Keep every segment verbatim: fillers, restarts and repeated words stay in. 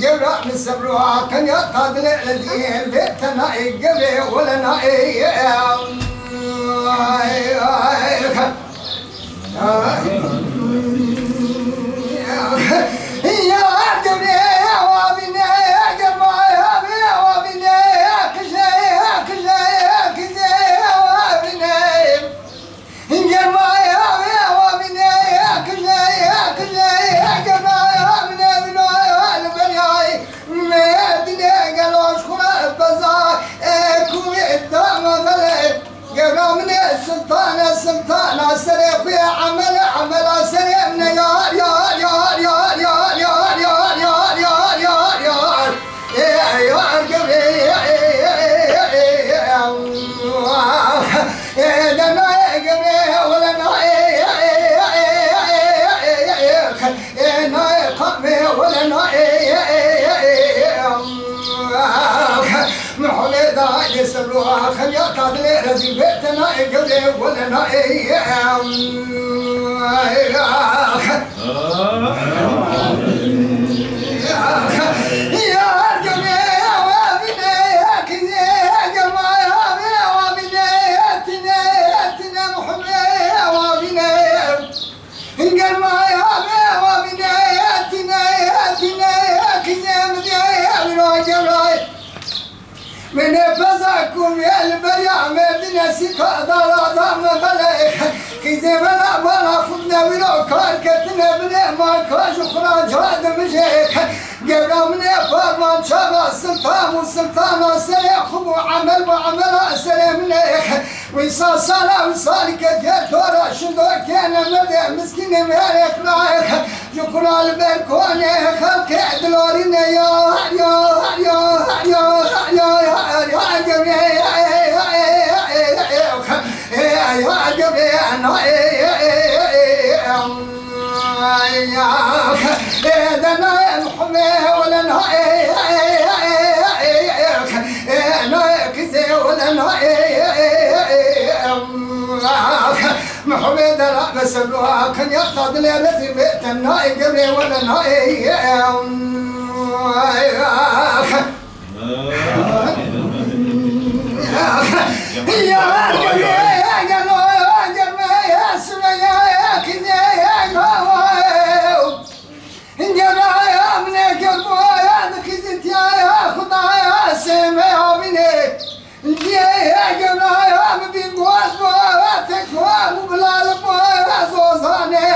Gewra min sebro kenya ta dilê ezî vê tena ê gewê wele na ê. Ya gewê wa bîne, germa ya bê wa bîne, qije qije qije wa bîne. Germaya wê wa bîne, ya qije ya qije ya germaya bîne, bîne ya li beryayê me dine gelo ji xwe re beza, e, ku wê dame vele. Gera min e sultan e, sultana serê xwe ye, emel e, emela serê min e, yar, yar, yar. Ê, yar, gewê, ê, ê, ê, ê, ê, ê, ê, ê, ê, de na, ê, gewê, wele na, ê, ê, ê, ê, ê, ê, ê, ê, ê, na, ê, qamê, wele na, ê, ê, ê, ê, ê, ê, Muhammed, ay, sebro, xenya, ta dilê rezîl bê, te na, ê, gewê, wele na, ê, ê, ê, Min ê peza ku vê li beriya merdinê sîka dara da min xelek. Qîzê me la bala xwe de wîro kar ketine binê ma ka ji xwe ra ca dimije. Gewra min ê parman çava siltan û siltana serê xwe bû emel bû emela serê min ê. Wî sa sala wî salî ketiye tora şindokê ne merdê miskînê mêrê xirayê. Ji xwe ra li ber konê xelkê dilorîne ya, ya, ya, ya, ya, ya, ya, ya, ya, ya, ya, ya, ya, ya, ya, ya, ya, ya, ya, Muhammed, dera ve sebra, kenya ta dilê rezî ve tenna ê, gevrê wele na ê. Ya, ya, ya, ya, ya, ya, ya, Sümeyye, ya, kızı, ya, ya, ya. Geraya min ê kevboya dixizîtiya ya Xwedaya sême ya bînê. Ciyê geraya min bî guaz boya tekwa û bilal boya zozanê.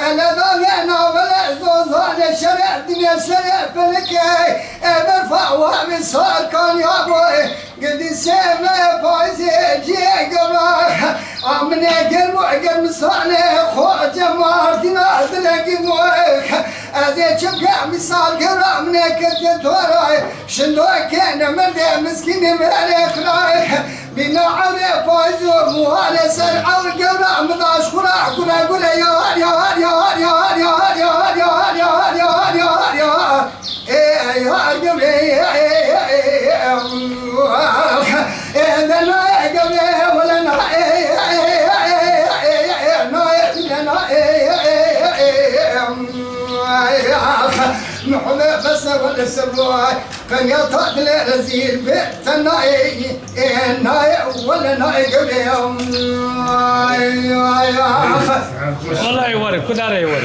Ele da vê navele zozanê şeref dinê serê pelikê. E berfa wa min sarkan ya boy. Gidî sême payzê ciyê gema. Amine germo germisanê xo cema dina dilegi moy. Ez ê çimke misal gera mine kete toray. Şindo ke nemerde miskini mere xray. Bina avre payzo muhare ser avr gera midaş xura gure gure yar yar yar yar yar yar yar yar yar yar yar yar yar. Muhammed bese wele sebay, kenya tatile rezil be, tenna e, e, na e, wele na e, gevre. Ay, ay, ay. Vallahi var, kudare var.